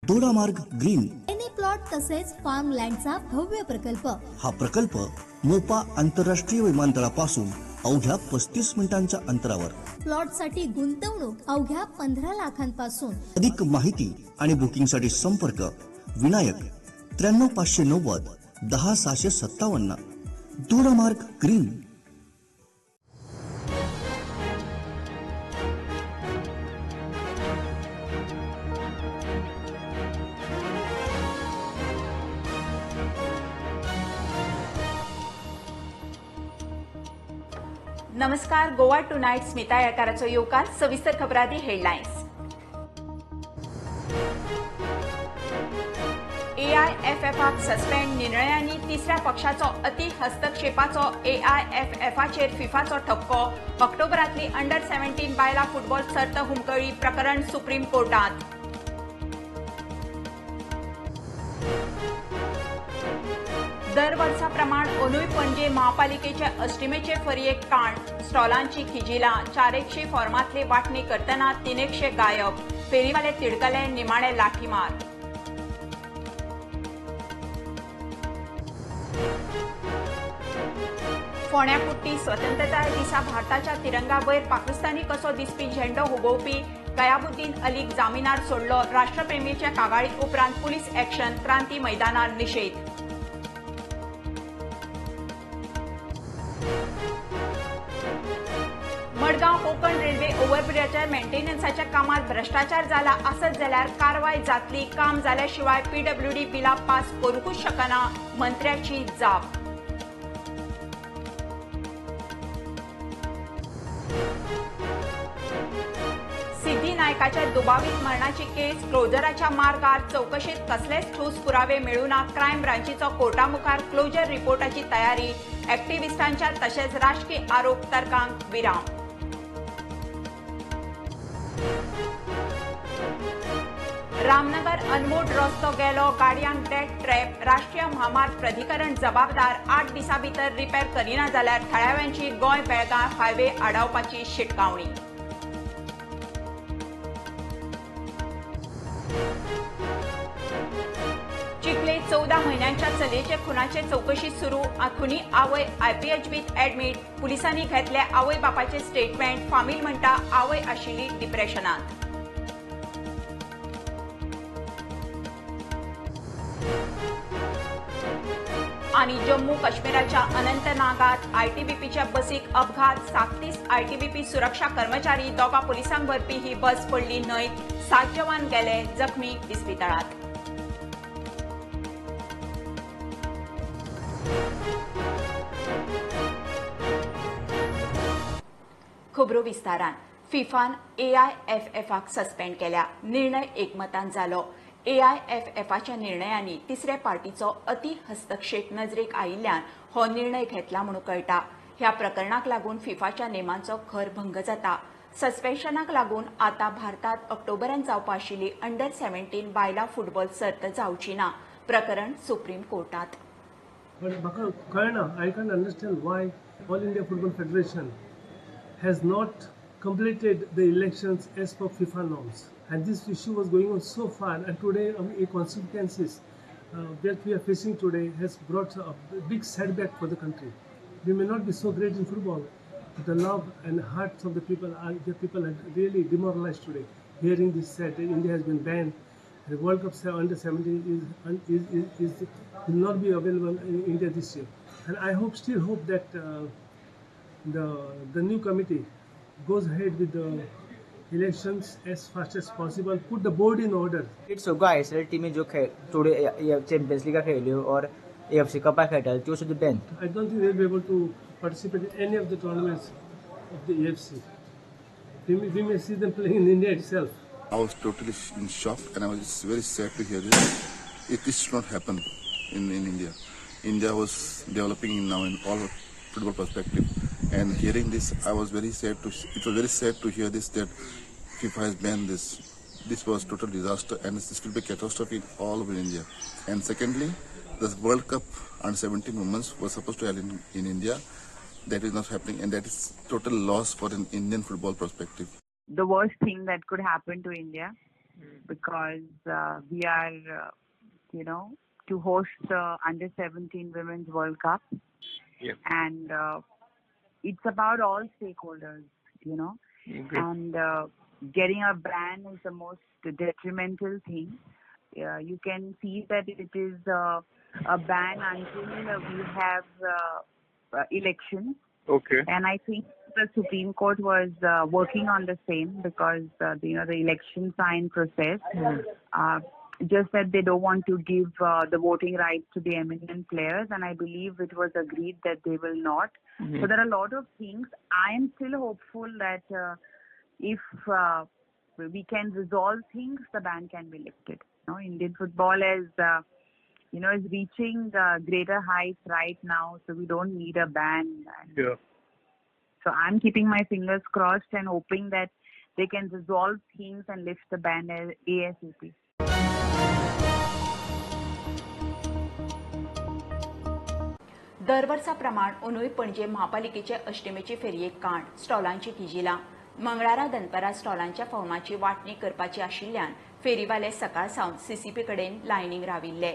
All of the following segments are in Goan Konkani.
दोडामार्ग ग्रीन एनी प्लॉट तसेच फार्म लँडचा भव्य प्रकल्प. हा प्रकल्प मोपा आंतरराष्ट्रीय विमानतळापासून अवघ्या 35 मिनिटांच्या अंतरावर. प्लॉटसाठी गुंतवणूक अवघ्या 15 लाखांपासून. अधिक माहिती आणि बुकिंगसाठी संपर्क विनायक 93 590 10 657, दोडामार्ग ग्रीन. नमस्कार, गोवा टू नाईट स्मिता येळकाराचो येवकार. सविस्तर खबरांनी हेडलायन्स. एआयएफएफाक सस्पेंड निर्णयांनी तिसऱ्या पक्षाचो अति हस्तक्षेपाचो एआयएफएफाचेर फिफाचो ठपको. ऑक्टोबरांतली अंडर 17 बायलां फुटबॉल सर्त हुमकळी, प्रकरण सुप्रीम कोर्टांत. दर वर्सा प्रमाण अंदूय पणजे महापालिकेचे अष्टमेचे फरयेक कांड. स्टॉलांची खिजिलां, 400 फॉर्मांतली वांटणी करतना 300 गायब. फेरीवाले तिडकले, निमाणे लाठीमार. फोंड्या कुट्टी स्वतंत्रताय दिसा भारताच्या तिरंगा वयर पाकिस्तानी कसो दिसपी झेंडो हुबोवपी गयाबुद्दीन अलीक जामिनार सोडलो. राष्ट्रप्रेमीच्या कागाळी उपरांत पुलीस ऍक्शन, क्रांती मैदानार निशेध. मडगांव कोकण रेल्वे ओव्हरब्रिजाच्या मेंटेनन्साच्या कामात भ्रष्टाचार जाला आसत जाल्यार कारवाय जातली. काम जाल्या शिवाय पीडब्ल्यूडी बिलां पास करूंकूच शकना, मंत्र्याची जाप. सिद्धी नायकाच्या दुबावीत मरणाची केस क्लोजराच्या मार्गार. चौकशेत कसलेच ठोस पुरावे मेळूना. क्रायम ब्रांचीचो कोर्टामुखार क्लोजर रिपोर्टाची तयारी. ऍक्टिव्हिस्टांच्या तशेंच राजकी आरोप तर्कांक विराम. रामनगर अनमोड रस्तो गेलो, गाडयांक डेड ट्रॅप. राष्ट्रीय म्हामार्ग प्राधिकरण जबाबदार. 8 दिसां भितर रिपेर करिना जाल्यार थळाव्यांची गोंय बेळगांव हायवे आडावपाची शिटकावणी. चिखले 14 म्हयन्यांच्या चलयेचे खुनाचे चौकशी सुरू. खुनी आवय आयपीएचबीत ऍडमीट. पुलिसांनी घेतले आवय बापाचे स्टेटमेंट. फामील म्हणटा आवय आशिल्ली डिप्रेशनात. आणि जम्मू काश्मीराच्या अनंतनागात आयटीबीपीच्या बसीक अपघात. 37 आयटीबीपी सुरक्षा कर्मचारी, 2 पुलिसांक भरपी ही बस पडली न्हंयत. 7 जवान गेले जखमी इस्पितळात. खबरो विस्तारान. फिफान एआयएफएफाक सस्पेंड केल्या. निर्णय एकमतान जालो. एआयएफएफाच्या निर्णयांनी तिसऱ्या पार्टीचो अति हस्तक्षेप नजरेक आयिल्ल्यान हो निर्णय घेतला म्हणून कळटा. ह्या प्रकरणाक लागून फिफाच्या नेमांचो खर भंग जाता. सस्पेन्शनाक लागून आतां भारतात ऑक्टोबरान जावपा आशिल्ली अंडर 17 बायलां फुटबॉल सर्त जावची ना. प्रकरण सुप्रीम कोर्टात. म्हाका कळना, I can understand why All India Football Federation has not completed the elections as per FIFA norms. And this issue was going on so far, and today the consequences that we are facing today has brought a big setback for the country. We may not be so great in football, but the love and hearts of the people are, the people are really demoralized today. Hearing this said that India has been banned, the World Cup under 17 is will not be available in India this year. And I hope, still hope that the new committee goes ahead with the elections as fast as possible, put the board in order. It's so ISL टीमी जो थोडे चॅम्पियन्स लीगा खेळल्यो और AFC कपा खेळटाले त्यो सुद्दां ban. I don't think they will be able to participate in any of the tournaments of the AFC. We may see them playing in India itself. I was totally in shock and I was very sad to hear this. It should not happen in India. India was developing now in all football perspective, and hearing this, I was very sad to. It was very sad to hear this, that FIFA has banned this. This was total disaster, and this will be catastrophe in all over India. And secondly, the World Cup under 17 women was supposed to happen in India. That is not happening, and that is total loss for an Indian football perspective. The worst thing that could happen to India, because we are, to host the Under-17 Women's World Cup. Yeah. And it's about all stakeholders, Okay. And getting a ban is the most detrimental thing. You can see that it is a ban until we have elections. Okay. And I think the Supreme Court was working on the same because, the election sign process. Mm. Just that they don't want to give the voting rights to the eminent players, and I believe it was agreed that they will not. Mm-hmm. So there are a lot of things. I am still hopeful that if we can resolve things, the ban can be lifted. Indian football is, is reaching greater heights right now, so we don't need a ban. Yeah. So I'm keeping my fingers crossed and hoping that they can resolve things and lift the ban ASAP. दरवर्सा प्रमाण अंदूय पणजे म्हापालिकेचे अष्टमेची फेरयेक कांड स्टॉलांची किजिलां. मंगळारा दनपारां स्टॉलांच्या फॉर्माची वांटणी करपाची आशिल्ल्यान फेरीवाले सकाळ सावन सीसीपी कडेन लायनीक राविल्ले.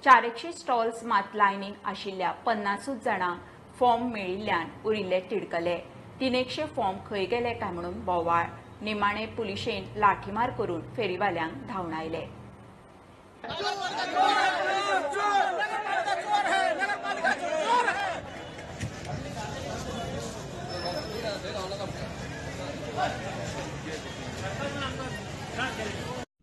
400 स्टॉल्स मात लायनीक आशिल्ल्या 50 जाणांक फॉर्म मेळिल्ल्यान उरिल्ले तिडकले. 300 फॉर्म खंय गेले काय म्हणून बोवाळ. निमाणे पुलिशेन लाठीमार करून फेरीवाल्यांक धांवडायले.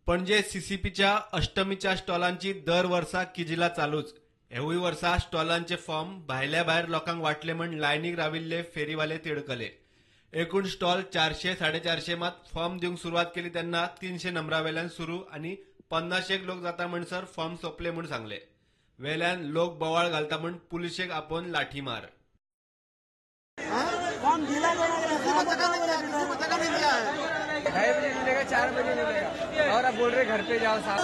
पणजे सीसीपीच्या अष्टमीच्या स्टॉलांची दर वर्सा किजिला चालूच. हेवूय वर्सा स्टॉलांचे फॉर्म भायल्या भायर लोकांक वांटले म्हण लायनीक राविल्ले फेरीवाले तिडकले. एकूण स्टॉल 400 450 मात फॉर्म दिवंक सुरवात केली तेन्ना 300 नंबरा वेल्यान सुरू आनी 50 लोक जाता म्हणसर फॉर्म सोंपले म्हूण सांगले. वेल्यान लोक बोवाळ घालता म्हूण पुलिशेक आपोवन लाठीमार. फॉर्म दिला 2:30 बजे मिलेगा, 4 बजे मिलेगा और अब बोल रहे घर पे जाओ साहब.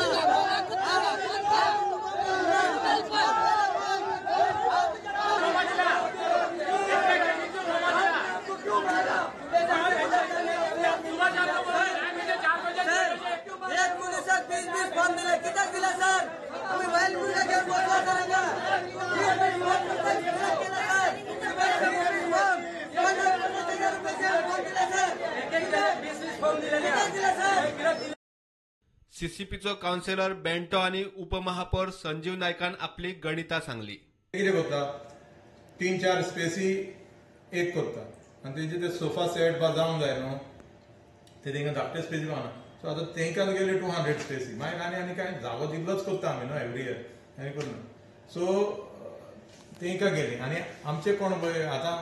एक पुलिस 20-20 फॉर्म दिले, किती दिला सर? तुम्ही बैल मुलगा घेऊन बोलवा सर. सीसीपीचो कावन्सिलर बेंटो आनी उपमहापौर संजीव नायकान आपली गणितां सांगली. कितें करता, 3-4 स्पेसी एक करता आनी तेंचे ते सोफा सेट बा जावंक जाय न्हू, ते तेंकां धाकटे स्पेसी पावना. सो आतां तेंकां गेले 200 स्पेसी, मागीर आनी आनी कांय जागो तितलोच करता आमी न्हू एवरी इयर आनी करना. सो तेंकां गेली आनी आमचे कोण पळय आतां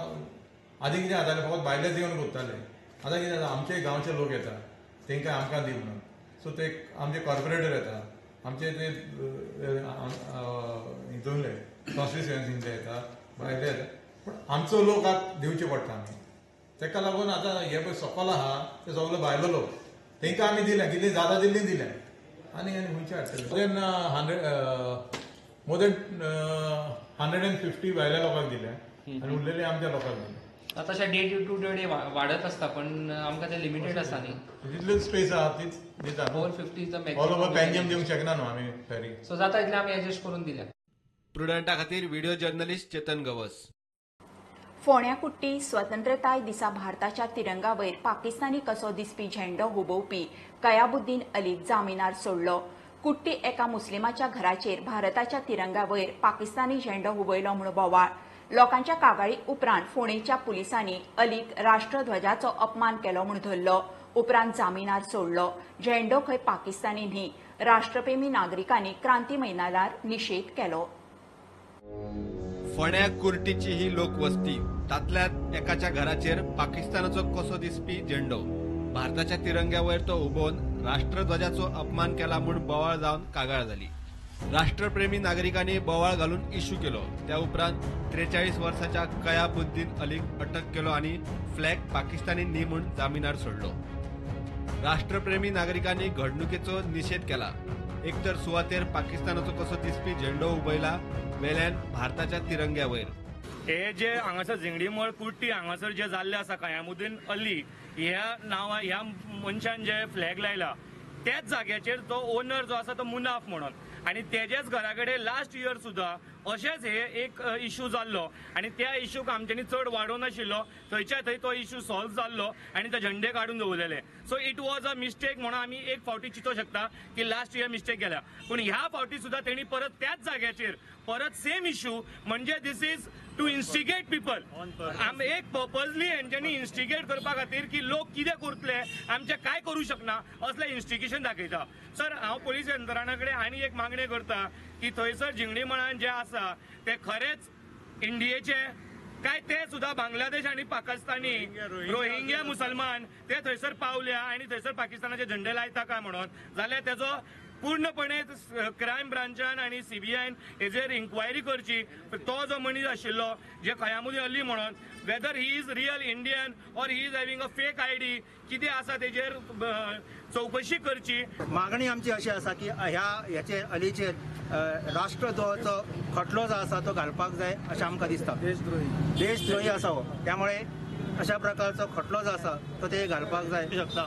आदी कितें जातालें, फकत भायलेच येवन करताले. आतां कितें जाता, आमचे गांवचे लोक येता तेंकां आमकां दी म्हणून. सो ते आमचे कॉर्पोरेटर येता, आमचे ते हितूनले कॉन्स्टिट्युएन्सींतले येता, भायले येता, पूण आमचो लोक आतां दिवचे पडटा आमी. तेका लागून आतां हे पळय सकल आहा ते सगळे भायलो लोक, तेंकां आमी दिले कितली जाता तितली दिले आनी आनी खंयचे हाडटले. मोर देन 150 भायल्या लोकांक दिले आनी उरलेले आमच्या लोकांक दिले. तशें डे टू डे वाडत आसता, पण आमकां ते लिमिटेड आसा न्ही, जितली स्पेस आहा तीच दिता. 450 is the maximum. All over Panjim दिवंक शकना न्हू आमी फेरी. सो जाता इतलें आमी एडजस्ट करून दिल्या. प्रुडंटा खातीर व्हिडिओ जर्नलिस्ट चेतन गवस. फोंड्या कुट्टी स्वतंत्रताय दिसा भारताच्या तिरंगावयर पाकिस्तानी कसो दिसपी झेंडो हुबोवपी कयाबुद्दीन अलीक जामिनार सोडलो. कुट्टी एका मुस्लिमाच्या घराचेर भारताच्या तिरंगावयर पाकिस्तानी झेंडो हुबयलो म्हूण बोवाळ. लोकांच्या कागाळी उपरांत फोंडेच्या पुलिसांनी अलीक राष्ट्रध्वजाचो अपमान केलो म्हूण धरलो. उपरांत जामिनार सोडलो. झेंडो खंय पाकिस्तानी न्ही. राष्ट्रप्रेमी नागरिकांनी क्रांती मैदानार निशेध केलो. फोंड्या कुर्टीची ही लोकवस्ती, तांतल्यात एकाच्या घराचेर पाकिस्तानाचो कसो दिसपी झेंडो भारताच्या तिरंग्यावयर तो उबोवन राष्ट्रध्वजाचो अपमान केला म्हूण बोवाळ जावन कागाळ जाली. राष्ट्रप्रेमी नागरिकांनी बोवाळ घालून इश्यू केलो. त्या उपरांत 43 वर्साच्या कयाबुद्दीन अलीक अटक केलो आनी फ्लॅग पाकिस्तानी न्ही म्हूण जामिनार सोडलो. राष्ट्रप्रेमी नागरिकांनी घडणुकेचो निशेध केला. एकतर सुवातेर पाकिस्तानाचो कसो दिसपी झेंडो उबयला, वेल्यान भारताच्या तिरंग्यावयर. हे जे हांगासर झिंगडीमळ कुर्टी हांगासर जे जाल्ले आसा, कयामुद्दीन अली ह्या नांवा ह्या मनशान जे फ्लॅग लायला, त्याच जाग्याचेर तो ओनर जो आसा तो मुनाफ म्हणून आनी तेज्याच घरा कडेन लास्ट इयर सुद्दां अशेंच हे एक इशू जाल्लो आनी त्या इशूक आमच्यांनी चड वाडोवनाशिल्लो, थंयच्या थंय तो इशू सॉल्व जाल्लो आनी ते झेंडे काडून दवरलेले. So it was a mistake म्हणून आमी एक फावटी चिंतूंक शकता की लास्ट इयर मिस्टेक केल्या, पूण ह्या फावटी सुद्दां तेणी परत त्याच जाग्याचेर परत सेम इशू, म्हणजे this is to instigate people. आम एक पर्पजली हेंच्यांनी इन्स्टिगेट करपा खातीर की लोक कितें करतले, आमचें कांय करूं शकना असलें इन्स्टिगेशन दाखयता. सर, हांव पोलीस यंत्रणा कडेन आनी एक मागणी करता की थंयसर झिंगडी मळान जे आसा ते खरेंच इंडियेचे काय ते सुद्दां बांगलादेश आनी पाकिस्तानी रोहिंग्या मुसलमान ते थंयसर पावल्या आनी थंयसर पाकिस्तानाचे झेंडे लायता काय म्हणून, जाल्यार तेजो पूर्णपणे क्रायम ब्रांचान आनी सीबीआयन हेजेर इन्क्वायरी करची. तो जो मनीस आशिल्लो जे खयामुद्दीन अली म्हणून, whether he is real Indian or he is having a fake ID, कितें आसा तेजेर चवकशी करची. मागणी आमची अशी आसा की ह्या हेचेर अलीचेर राष्ट्रद्रोहाचो खटलो जो आसा तो घालपाक जाय अशें आमकां दिसता. देशद्रोही आसा हो, त्यामुळे अशा प्रकारचो खटलो जो आसा तो ते घालपाक जाय शकता.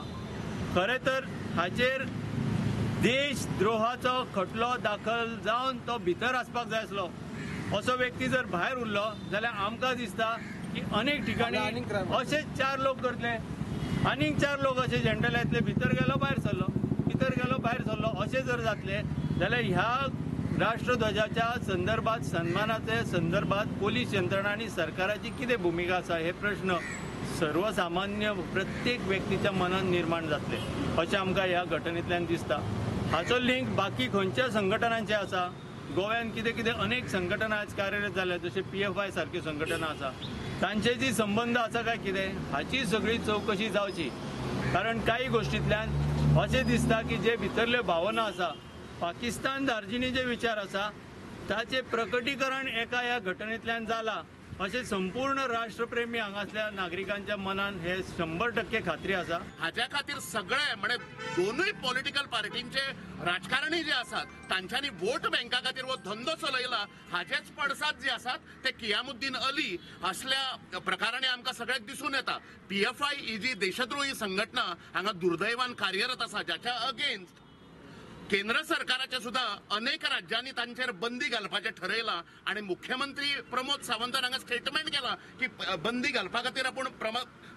खरें तर हाचेर देशद्रोहाचो खटलो दाखल जावन तो भितर आसपाक जाय आसलो. असो व्यक्ती जर भायर उरलो जाल्यार आमकां दिसता की अनेक ठिकाणी अशेच 4 लोक करतले, आनीक 4 लोक अशे झेंडे लायतले, भितर गेलो भायर सरलो, भितर गेलो भायर सरलो, अशें जर जातले जाल्यार ह्या राष्ट्रध्वजाच्या संदर्भात, सन्मानाच्या संदर्भात पोलीस यंत्रणा आनी सरकाराची कितें भुमिका आसा हे प्रश्न सर्वसामान्य प्रत्येक व्यक्तीच्या मनात निर्माण जातले अशें आमकां ह्या घटनेंतल्यान दिसता. हाचो लिंक बाकी खंयच्या संघटनांचे आसा, गोव्यान कितें कितें अनेक संघटना आज कार्यरत जाल्या, जशें PFI सारक्यो संघटना आसा, तांचे जी संबंद आसा काय कितें हाची सगळी चवकशी जावची. कारण कांय गोश्टींतल्यान अशें दिसता की जे भितरल्यो भावना आसा, पाकिस्तान धार्जिणी जे विचार आसा ताचें प्रकटीकरण एका ह्या घटनेंतल्यान जालां अशें संपूर्ण राष्ट्रप्रेमी हांगासल्या नागरिकांच्या मनान हे 100% खात्री आसा. हाज्या खातीर सगळे म्हणजे दोनूय पॉलिटिकल पार्टींचे राजकारणी जे आसात तांच्यांनी वोट बँका खातीर हो धंदो चलयला. हाजेच पडसाद जे आसात ते कियामुद्दीन अली असल्या प्रकारांनी आमकां सगळ्याक दिसून येता. PFI ही जी देशद्रोही संघटना हांगा दुर्दैवान कार्यरत आसा, ज्याच्या अगेन्स्ट केंद्र सरकाराचे सुद्धा अनेक राज्यांनी तांचेर बंदी घालपाचें ठरयलां आनी मुख्यमंत्री प्रमोद सावंतान हांगा स्टेटमेंट केलां की बंदी घालपा खातीर आपूण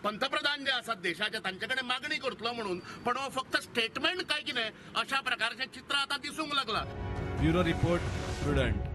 पंतप्रधान जे आसात देशाचे तांचे कडेन मागणी करतलो म्हणून, पण हो फक्त स्टेटमेंट काय कितें अशा प्रकारचें चित्र आतां दिसूंक लागलां. Bureau report, Prudent.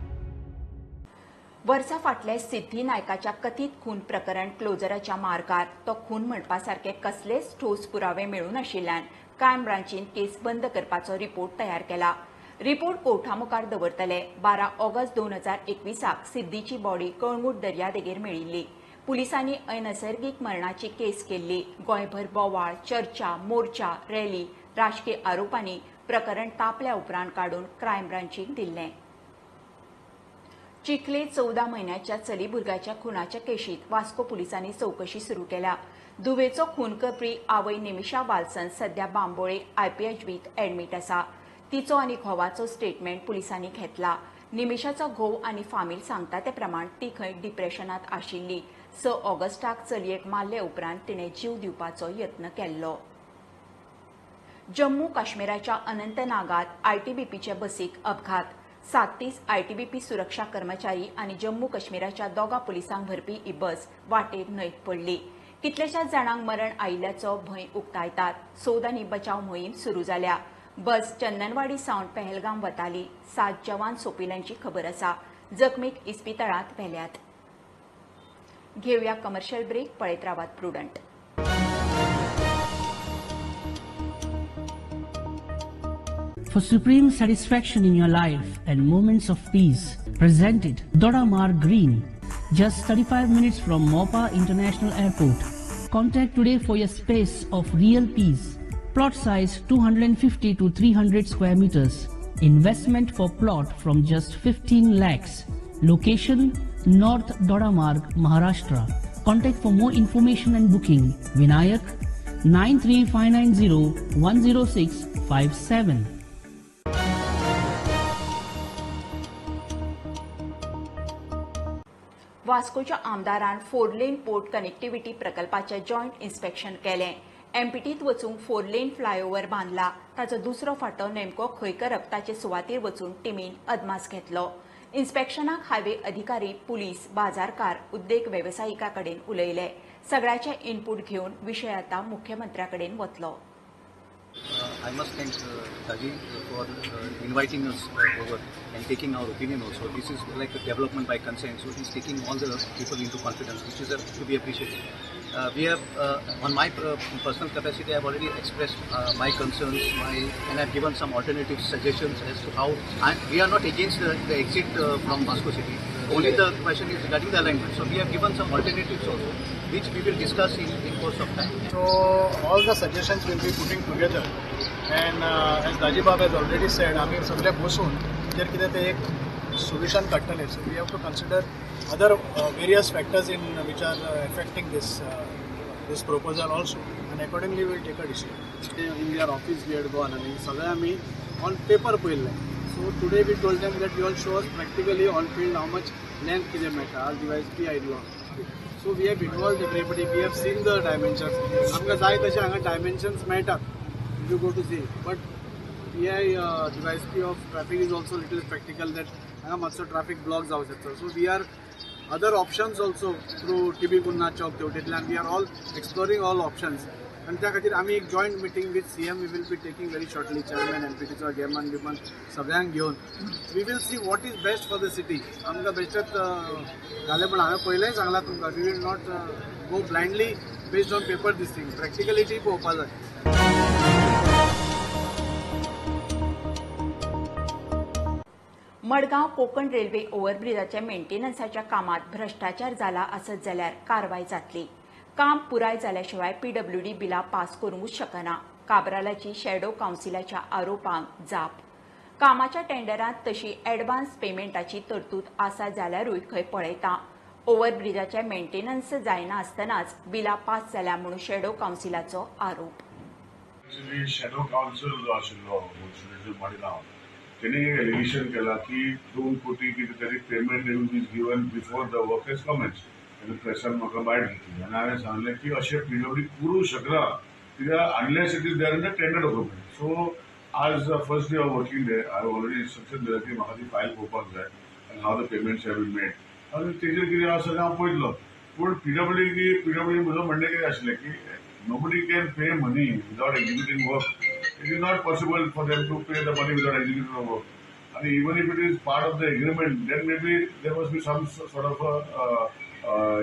वर्सा फाटले सिद्धी नायकाच्या कथीत खून प्रकरण क्लोजराच्या मार्गार. तो खून म्हणपा सारके कसलेच ठोस पुरावे मेळूं नाशिल्ल्यान क्रायम ब्रांचीन केस बंद करपाचो रिपोर्ट तयार केला. रिपोर्ट कोर्टा मुखार दवरतले. 12 ऑगस्ट 2021 सिद्धीची बॉडी कळंगूट दर्यादेगेर मेळिल्ली. पुलिसांनी अनैसर्गीक मरणाची केस केल्ली. गोंयभर बोवाळ, चर्चा, मोर्चा, रॅली, राजकीय आरोपांनी प्रकरण तापल्या उपरांत काडून क्रायम ब्रांचीक दिल्लें. चिखले 14 म्हयन्याच्या चली भुरग्याच्या खुनाच्या केशीत वास्को पुलिसांनी चवकशी सुरू केल्या. दुवेचो खून करपी आवय निमिषा वाल्सन सध्या बांबोळे IPHBत ऍडमीट आसा. तिचो आनी घोवाचो स्टेटमेंट पुलिसांनी घेतला. निमिषाचो घोव आनी फामील सांगता ते प्रमाण ती खंय डिप्रेशनात आशिल्ली. 6 ऑगस्टाक चलयेक मारले उपरांत तिणें जीव दिवपाचो यत्न केल्लो. जम्मू काश्मीराच्या अनंतनागात ITBPचे बसीक अपघात. 37 ITBP सुरक्षा कर्मचारी आनी जम्मू काश्मीराच्या 2 पुलिसांक भरपी ही बस वाटेर न्हंयत पडली. कितल्याशाच जाणांक मरण आयिल्ल्याचो भंय उक्तायतात. सोद आनी बचाव मोहीम सुरू जाल्या. बस चंदनवाडी सावन पहलगाम वताली. 7 जवान सोंपिल्ल्यांची खबर आसा. जखमीक इस्पितळांत व्हेल्यात. घेवया कमर्शियल ब्रेक. पळयत रावात Prudent. For supreme satisfaction in your life and moments of peace, presented Dodamarg Green, just 35 minutes from Mopa International Airport. Contact today for your space of real peace. Plot size 250 to 300 square meters. Investment for plot from just 15 lakhs. Location North Dodamarg, Maharashtra. Contact for more information and booking. Vinayak 93590 10657. वास्कोच्या आमदारान 4 लेन पोर्ट कनेक्टिव्हिटी प्रकल्पाचे जॉयंट इन्स्पेक्शन केलें. एमपीटीत वचूंक 4 लेन फ्लायओव्हर बांदला, ताचो दुसरो फांटो नेमको खंय करप ताचे सुवातेर वचून टिमीन अदमास घेतलो. इन्स्पेक्शनाक हायवे अधिकारी, पुलीस, बाजारकार, उद्देग वेवसायिकां कडेन उलयले. सगळ्याचे इनपूट घेवन विशय आतां मुख्यमंत्र्या कडेन वतलो. I must thank Daji for inviting us over and taking our opinion also. This is like a development by consent, so he's taking all the people into confidence, which is to be appreciated. We have, on my personal capacity, I have already expressed my concerns, and I have given some alternative suggestions as to how we are not against the exit from Vasco City. Only the question is regarding the alignment. So we have given some alternatives also, which we will discuss in course of time. So all the suggestions will be putting together, and as Daji Bab has already said, आमी सगळे बसून जर कितें ते एक solution काडटले. So we have to consider other various factors in which are affecting this proposal also, and accordingly we will take a decision. In their office we had gone and सगळे आमी on paper पळयल्लें. So today we told them that you all show us practically on field how much length कितें मेळटा, otherwise P आयलो. So we have involved everybody, we have seen the dimensions. आमकां जाय तशें हांगा dimensions मेळटात if you go to see. But PI DYSP of traffic is also little practical that हांगा मातसो ट्राफिक ब्लॉक जावं शकता. So we are other options also through TB Cunha Chowk तेवटेंतल्यान we are all exploring all options. आनी त्या खातीर आमी एक joint meeting with CM we will be taking very shortly. Chairman एमपीटीचो गेमन बिमन सगळ्यांक घेवन we will see what is best for the city. आमकां बेश्टेच जालें पण हांवें पयलेंय सांगलां तुमकां, we will not go blindly based on paper this thing. Practicality पळोवपा जाय. मडगांव कोकण रेल्वे ओव्हरब्रिजाच्या मेंटेनन्साच्या कामात भ्रष्टाचार जाला आसत जाल्यार कारवाय जातली. काम पुराय जाल्याशिवाय पीडब्ल्यूडी बिलां पास करूंकच शकना. काब्रालाची शॅडो कावन्सिलाच्या आरोपांक जाप. कामाच्या टेंडरांत तशी ॲडव्हान्स पेमेंटाची तरतूद आसा जाल्यारूय खंय पळयता. ओव्हरब्रिजाचे मेंटेनन्स जायना आसतनाच बिलां पास जाल्या म्हणून शॅडो कावन्सिलाचो आरोप. शॅडो कावन्सिल जो आशिल्लो मडगांव, तेणी एलिगेशन केला की 2 कोटी कितें तरी payment is given before the work has commence. आनी प्रेसान म्हाका बायट घेतली आनी हांवें सांगलें की अशें पीडब्ल्यूडी करूंक शकना कित्याक unless it is there in the tender document. So आज first day of working day हांवें ऑलरेडी इन्स्ट्रक्शन दिलें की म्हाका ती फायल पळोवपाक जाय आनी how the payments have been made. आनी तेजेर कितें आसा तें हांव पळयतलो. पूण पीडब्ल्यूडी म्हजो म्हणणें कितें आशिल्लें की nobody can pay money without executing work. It is not possible for them to pay the money without executing the work. And even if it is part of the agreement, then maybe there must be some sort of a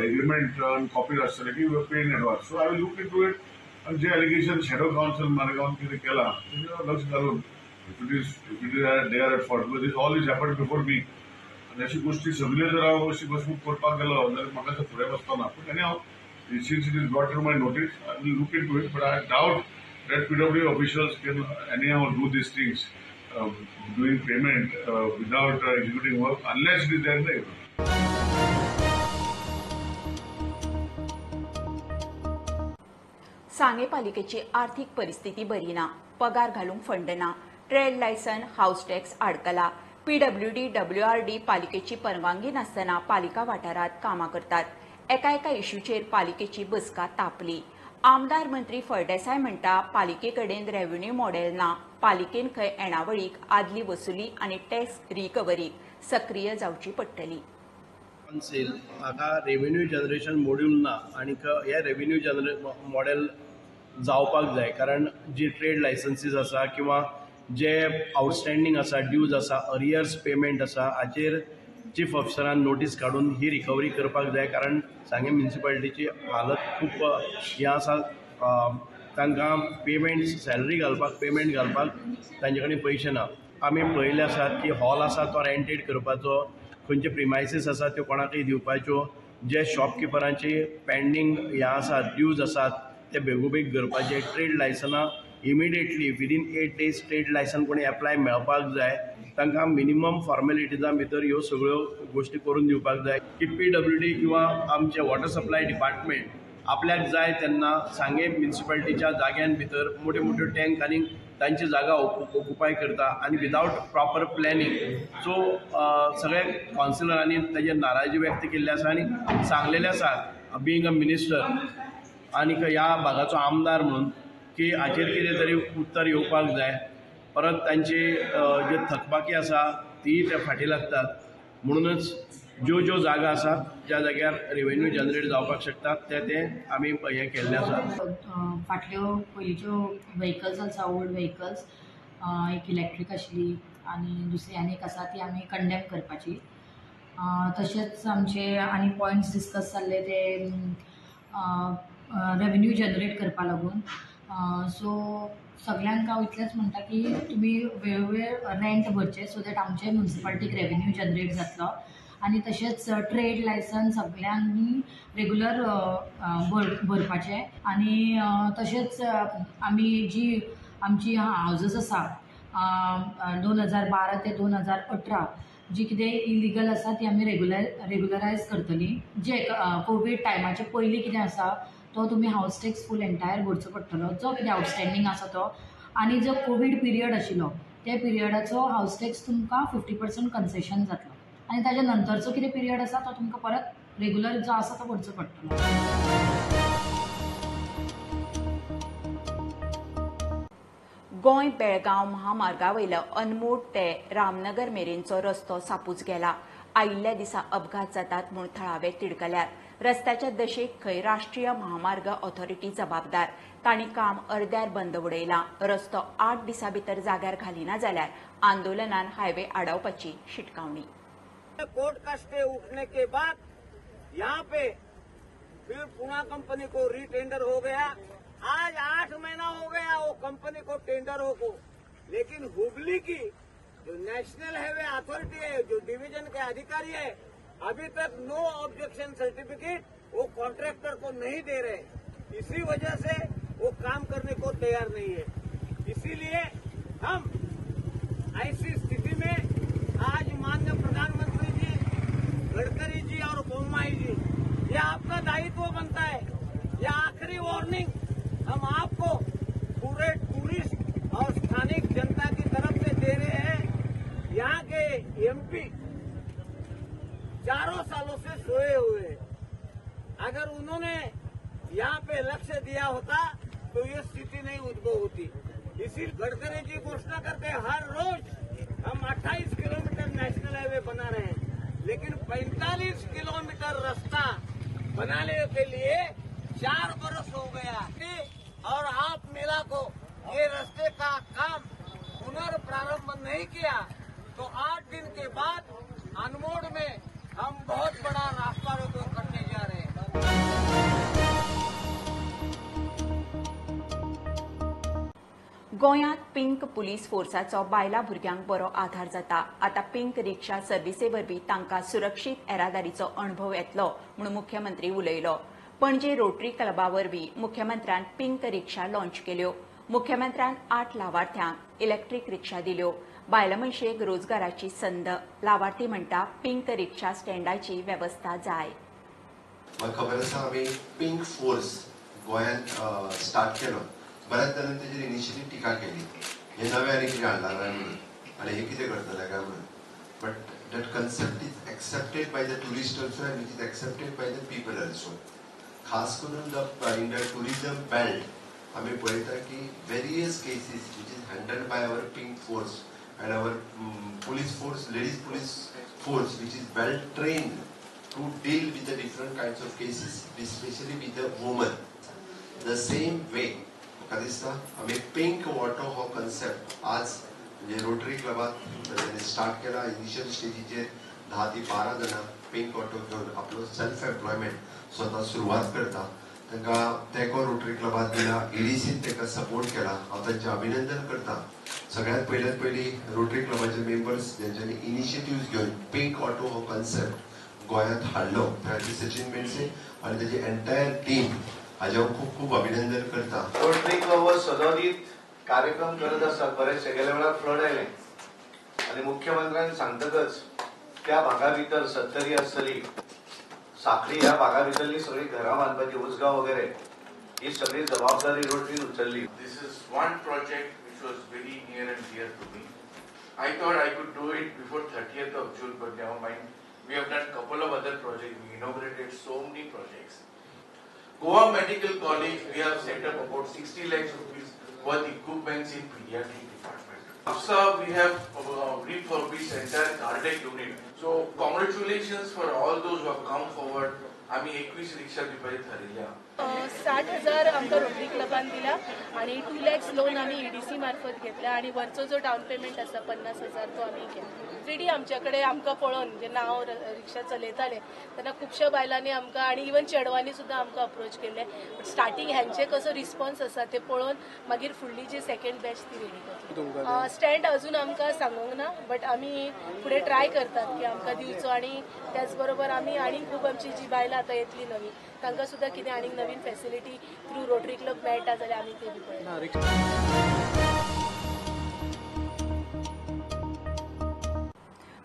agreement and copy आसतलें की we pay in advance. So I will look into it. And J allegation shadow council Margao कितें केलां तेजेर लक्ष घालून if it is they are at fault, because this all is happen before me. आनी अशी गोश्टी सगल्यो जर हांव अशी बसून करपाक गेलो जाल्यार म्हाका फुडें वचपा ना. पूण आनी हांव since it is brought to my notice, I will look into it, but I doubt that PWD officials can anyhow do these things, doing payment without executing work, unless it is there in the agreement. सांगे पालिकेची आर्थिक परिस्थिती बरी ना, पगार घालूंक फंड ना, ट्रेड लायसन, हाऊस टॅक्स आडकला. पीडब्ल्यूडी, डब्ल्यूआरडी पालिकेची परवानगी नासतना पालिका वाठारांत कामां करतात. एका एका इश्यूचेर पालिकेची बसका तापली. आमदार मंत्री फळदेसाय म्हणटा पालिके कडेन रेव्हेन्यू मॉडेल ना. पालिकेन खंय येणावळीक आदली वसुली आनी टॅक्स रिकव्हरीक सक्रीय जावची पडटली. कावन्सील हाका रेव्हेन्यू जनरेशन मॉड्यूल ना आनी हे रेव्हेन्यू मॉडेल जावपाक जाय, कारण जी ट्रेड लायसन्सीस आसा किंवा जे आउटस्टँडींग आसा, ड्यूज आसा, अरियर्स पेमेंट आसा, हाचेर चीफ ऑफिसरान नोटीस काडून ही रिकवरी करपाक जाय. कारण सांगें म्युनिसिपालिटीची हालत खूब हें आसा, तांकां पेमेंट सॅलरी घालपाक, पेमेंट घालपाक तांचे कडेन पयशे ना. आमी पळयल्ले आसात की हॉल आसा तो रेंटेड करपाचो, खंयचे प्रिमायसीस आसा त्यो कोणाकय दिवपाच्यो, जे शॉपकिपरांची पेंडींग हें आसात, ड्यूज आसात ते बेगोबेग करपाचे. ट्रेड लायसनां immediately within 8 days trade licence कोणी एप्लाय मेळपाक जाय. तांकां मिनिमम फॉर्मेलिटीजां भितर ह्यो सगळ्यो गोश्टी करून दिवपाक जाय की पीडब्ल्यूडी किंवा आमचे वॉटर सप्लाय डिपार्टमेंट आपल्याक जाय तेन्ना सांगें म्युनिसिपालिटीच्या जाग्यान भितर मोट्यो मोट्यो टँक आनी तांची जागा ऑक्युपाय करता आनी विदावट प्रॉपर प्लॅनिंग. सो सगळ्या कावन्सिलरांनी ताजेर नाराजी व्यक्त केल्ली आसा आनी सांगलेलें आसा, being a minister आनी ह्या भागाचो आमदार म्हणून की हाचेर कितें तरी उत्तर येवपाक जाय. परत तांची जे थकबाकी आसा ती ते फाटीं लागतात. म्हणूनच ज्यो ज्यो जागा आसात ज्या जाग्यार रेवेन्यू जनरेट जावपाक शकतात ते ते आमी हें केल्लें आसा. फाटल्यो पयलींच्यो व्हेकल्स आसा, ओल्ड व्हेकल्स, एक इलेक्ट्रीक आशिल्ली आनी दुसरी आनी एक आसा ती आमी कंडेम करपाची. तशेंच आमचे आनी पॉयंट्स डिस्कस जाल्ले ते रेवेन्यू जनरेट करपा लागून. सो सगल्यांक हांव इतलेंच म्हणटा की तुमी वेळोवेळ रेंट भरचें सो that आमचे म्युनिसिपालिटीक रेवेन्यू जनरेट जातलो. आनी तशेंच ट्रेड लायसन्स सगल्यांनी रेगुलर भरपाचें. आनी तशेंच आमी जी आमची हावजीस आसा 2012 ते 2018 जी कितें इलिगल आसा ती आमी रेगुलरायज करतली. जे कोवीड टायमाचे पयलीं कितें आसा तो तुमी हावज टॅक्स फूल एंटायर भरचो पडटलो, जो कितें आवटस्टँडींग आसा तो. आनी जो कोवीड पिरियड आशिल्लो त्या पिरियडाचो हावज टॅक्स तुमकां 50% कन्सेशन जातलो आनी ताच्या नंतरचो कितें पिरियड आसा तो तुमकां परत रेगुलर जो आसा तो भरचो पडटलो. गोंय बेळगांव महामार्गा वयलो अनमोड ते रामनगर मेरेनचो रस्तो सापूच गेला. आयिल्ल्या दिसा अपघात जातात म्हूण थळावे तिडकल्यात. रस्त्याच्या दशेक खंय राष्ट्रीय महामार्ग ऑथॉरिटी जबाबदार. तांणी काम अर्द्यार बंद उडयलां. रस्तो 8 दिसां भितर जाग्यार घालिना जाल्यार आंदोलनान हायवे आडावपाची शिटकावणी. कोर्ट का स्टे उठने के बाद यहाँ पे फिर पुणा कंपनी को रीटेंडर हो गया. आज 8 महीना हो गया वो कंपनी को टेंडर हो को, लेकिन हुबली की जो नेशनल हाईवे अथॉरिटी है, जो डिवीजन के अधिकारी है, अभी तक नो ऑब्जेक्शन सर्टिफिकेट वो कॉन्ट्रैक्टर को नहीं दे रहे. इसी वजह से वो काम करने को तैयार नहीं है. इसीलिए हम ऐसी स्थिति में आज माननीय प्रधानमंत्री जी, गडकरी जी और बोम्मई जी, यह आपका दायित्व बनता है. यह आखिरी वार्निंग हम आपको पूरे टूरिस्ट और स्थानिक जनता की तरफ से दे रहे हैं. यहाँ के एमपी 4 सालों से सोए हुए हैं. अगर उन्होंने यहाँ पे लक्ष्य दिया होता तो ये स्थिति नहीं उद्भव होती. इसी गडकरी जी घोषणा करते हर रोज हम 28 किलोमीटर नेशनल हाईवे बना रहे हैं, लेकिन 45 किलोमीटर रास्ता बनाने के लिए 4 बरस हो गया और आप मेला को ये रास्ते का काम पुनर्प्रारंभ नहीं किया तो 8 दिन के बाद अनमोड में हम बहुत बड़ा रास्ता रोको करने जा रहे हैं. गोंयांत पिंक पुलीस फोर्साचो बायलां भुरग्यांक बरो आधार जाता. आतां पिंक रिक्षा सर्विसे वरवीं तांकां सुरक्षीत येरादारीचो अणभव येतलो म्हूण मुख्यमंत्री उलयलो. पणजे रोटरी क्लबा वरवीं मुख्यमंत्र्यान पिंक रिक्षा लॉन्च केल्यो. मुख्यमंत्र्यान 8 लावार्थ्यांक इलेक्ट्रीक रिक्षा दिल्यो. बायलां मनशेक रोजगाराची संद. लावार्थी म्हणटा पिंक रिक्षा स्टँडाची वेवस्था जाय. म्हाका खबर आसा आमी पिंक फोर्स गोंयांत स्टार्ट केलो. बऱ्याच जाणांनी तेजेर इनिशियली टिका केली, हे नवें आनी कितें हाडलां काय म्हणून आनी हे कितें करतले काय म्हणून. But that concept is accepted by the tourist also and it is accepted by the people also. खास करून the in the tourism belt आमी पळयता की various cases which is handled by our pink force and our police force, ladies police force, which is well trained to deal with the different kinds of cases, especially with the women. The same way, म्हाका दिसता आमी पिंक ऑटो हो कन्सेप्ट आज म्हणजे रोटरी क्लबात स्टार्ट केला. इनिशियल स्टेजीचेर 10 ते 12 जाणां पिंक ऑटो घेवन आपलो सेल्फ एम्प्लॉयमेंट स्वता सुरवात करता. तांकां तेंको रोटरी क्लबान दिला, ईडीसीन तांकां सपोर्ट केला. हांव तांचें अभिनंदन करता. सगळ्यांत पयल्यात पयलीं रोटरी क्लबाचे मेंबर्स ज्यांच्यानी इनिशिएटिव्ह घेवन पिंक ऑटो हो कन्सेप्ट गोंयांत हाडलो त्या खातीर सचिन मेणसे आनी ताची एंटायर टीम हाजें हांव खूब खूब अभिनंदन करता. रोटरी क्लब हो सदोदीत कार्यक्रम करत आसतात. बरेचशे गेल्या वेळार फ्लड आयलें आनी मुख्यमंत्र्यान सांगतकच त्या भागा भितर सत्तरी आसतली, साखळी ह्या भागा भितरली सगळी घरां बांदपाची, उजगांव वगैरे ही सगळी जबाबदारी रोटरीन उचलली. This is one project which was very near and dear to me. I thought I could do it before 30th of June, but never mind. We have done couple of other projects. We inaugurated so many projects. Goa Medical College, we have set up about 60 lakhs rupees worth equipments in pediatric department. APSA, we have refurbished entire cardiac unit. So congratulations for all those who have come forward. आमी 21 रिक्षा दिवपाचें थारिल्लें. 60,000 आमकां रोटरी क्लबान दिला आनी 2 lakhs loan आमी EDC मार्फत घेतला आनी वरचो जो डावन पेमेंट आसा 50,000 तो आमी केला. ऑलरेडी आमच्या कडेन आमकां पळोवन जेन्ना हांव रिक्षा चलयतालें तेन्ना खुबश्या बायलांनी आमकां आनी इवन चेडवांनी सुद्दां आमकां अप्रोच केल्लें. बट स्टार्टींग ह्यांचे कसो रिस्पॉन्स आसा ते पळोवन मागीर फुडली जी सेकंड बॅच ती रेडी करतली. स्टँड अजून आमकां सांगूंक ना, बट आमी फुडें ट्राय करतात की आमकां दिवचो आनी त्याच बरोबर आमी आनी खूब आमची जी बायलां आतां येतली नवी तांकां सुद्दां कितें आनीक नवीन फॅसिलिटी थ्रू रोटरी क्लब मेळटा जाल्यार आमी ते बी पळयता.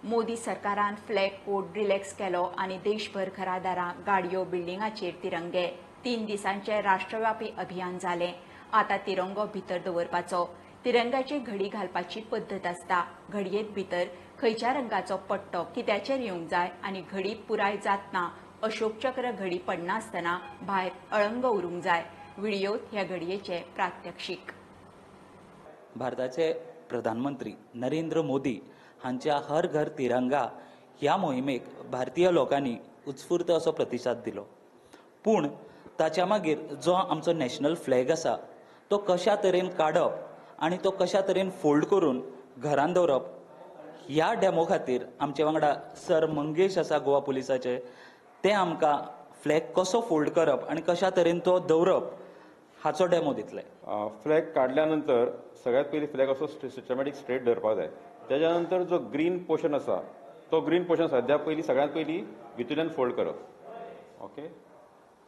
मोदी सरकारान फ्लॅग कोड रिलॅक्स केलो आनी देशभर घरादारां, गाडयो, बिल्डिंगाचेर तिरंगे. 3 दिसांचे राष्ट्रव्यापी अभियान जालें. आतां तिरंगो भितर दवरपाचो. तिरंग्याची घडी घालपाची पद्दत आसता. घडयेंत भितर खंयच्या रंगाचो पट्टो कित्याचेर येवंक जाय आनी घडी पुराय जातना अशोकचक्र घडी पडनासतना भायर अळंग उरूंक जाय. व्हिडियोत ह्या घडयेचे प्रात्यक्षीक. भारताचे प्रधानमंत्री नरेंद्र मोदी हांच्या हर घर तिरंगा ह्या मोहिमेक भारतीय लोकांनी उत्स्फूर्त असो प्रतिसाद दिलो. पूण ताच्या मागीर जो आमचो नॅशनल फ्लॅग आसा तो कशा तरेन काडप आनी तो कशा तरेन फोल्ड करून घरान दवरप ह्या डॅमो खातीर आमचे वांगडा सर मंगेश आसा गोवा पुलिसाचे, ते आमकां फ्लॅग कसो फोल्ड करप आनी कशा तरेन तो दवरप हाचो डॅमो दितले. फ्लॅग काडल्या नंतर सगळ्यात पयलीं फ्लॅग असो सिस्टमॅटीक स्ट्रेट धरपाक जाय. त्याच्या नंतर जो ग्रीन पोर्शन आसा तो ग्रीन पोर्शन सद्या पयलीं सगळ्यात पयलीं भितूल्यान फोल्ड करप. ओके,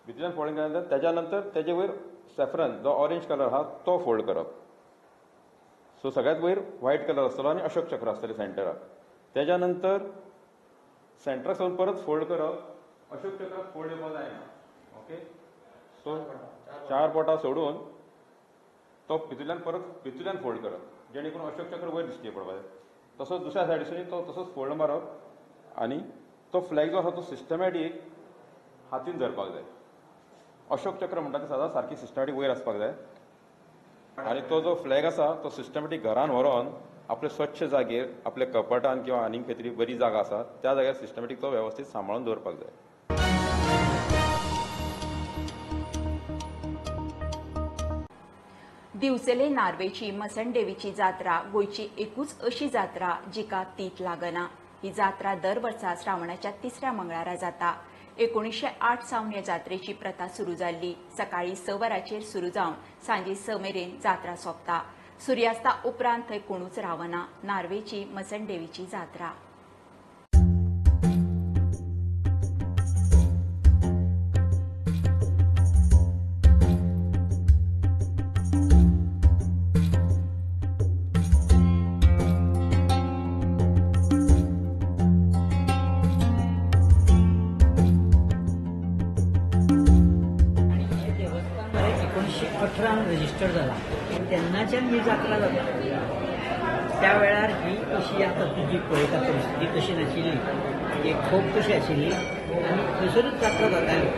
भितूल्यान फोल्ड केल्या नंतर त्याच्या नंतर तेजे वयर सॅफ्रन जो ऑरेंज कलर आहा तो फोल्ड करप. सो सगळ्यात वयर व्हायट कलर आसतलो आनी अशोक चक्र आसतलें सेंटराक. त्याच्या नंतर सेंटराक सावन परत फोल्ड करप. अशोक चक्र फोल्ड येवपाक जायना. ओके, सो 4 बोटां सोडून तो भितूल्यान परत भितूल्यान फोल्ड करप जेणे करून अशोक चक्र वयर दिश्टी पडपाक जाय. तसोच दुसऱ्या सायडीसून तो तसोच फोल्ड मारप आनी तो फ्लॅग जो आसा तो सिस्टमॅटीक हातीन धरपाक जाय. अशोक चक्र म्हणटा ते सदांच सारकी सिस्टमॅटीक वयर आसपाक जाय आनी तो जो फ्लॅग आसा तो सिस्टमॅटीक घरान व्हरोन आपले स्वच्छ जागेर आपल्या कपाटान किंवा आनीक खंय तरी बरी जागा आसा त्या जाग्यार सिस्टमॅटीक तो वेवस्थीत सांबाळून दवरपाक जाय. दिवचले नार्वेची मसणदेवीची जात्रा गोंयची एकूच अशी जात्रा जिका तीत लागना. ही जात्रा दर वर्सा श्रावणाच्या तिसऱ्या मंगळारा जाता. 1908 सावन ह्या जात्रेची प्रथा सुरू जाल्ली. सकाळी 6 वरांचेर सुरू जावन सांजे 6 मेरेन जात्रा सोंपता. सुर्यास्ता उपरांत थंय कोणूच रावना. नार्वेची मसणदेवीची जात्रा. रजिस्टर जाला तेन्नाच्यान ही जात्रा जाता. त्या वेळार ही अशी आतां तुजी पळयता परिस्थिती तशी नाशिल्ली, एक खोप कशी आशिल्ली आनी थंयसरूच जात्रा जाताली.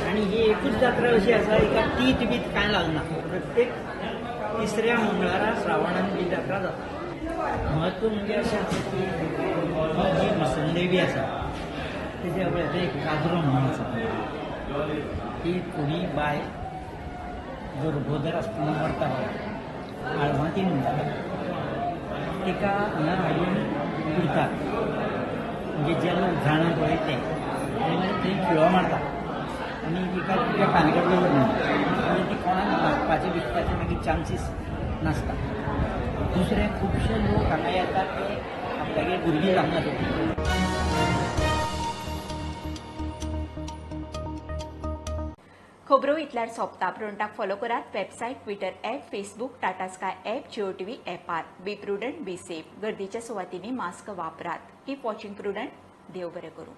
आनी ही एकूच जात्रा अशी आसा हिका तीत बीत कांय लागना. प्रत्येक तिसऱ्या मंगळारा श्रावणान ही जात्रा जाता. म्हत्व म्हणजे अशें आसा की ही जी मसणदेवी आसा तेज्या वयर एक काजरो म्हणून आसा ती कोणी बाय गर्भोदर आसतना मरता आळवांती म्हणटात तिका हांगा हाडून पुरतात. म्हणजे जे लोक जाणा पळय ते आनी मागीर थंय खिळो मारता आनी तिका तिच्या कानगड दवरना म्हणजे ती कोणाक लागपाचे बिकपाचे मागीर चान्सीस नासता. दुसरें खुबशे लोक हांगा येतात ते आपल्यागेर भुरगीं जावना. खबरो इतल्यार सोंपता. प्रुडंटाक फॉलो करात website, Twitter app, Facebook, Tata Sky app, Jio TV ऍपार. Be prudent, be safe. गर्दीच्या सुवातींनी मास्क वापरात. Keep watching Prudent. देव बरें करूं.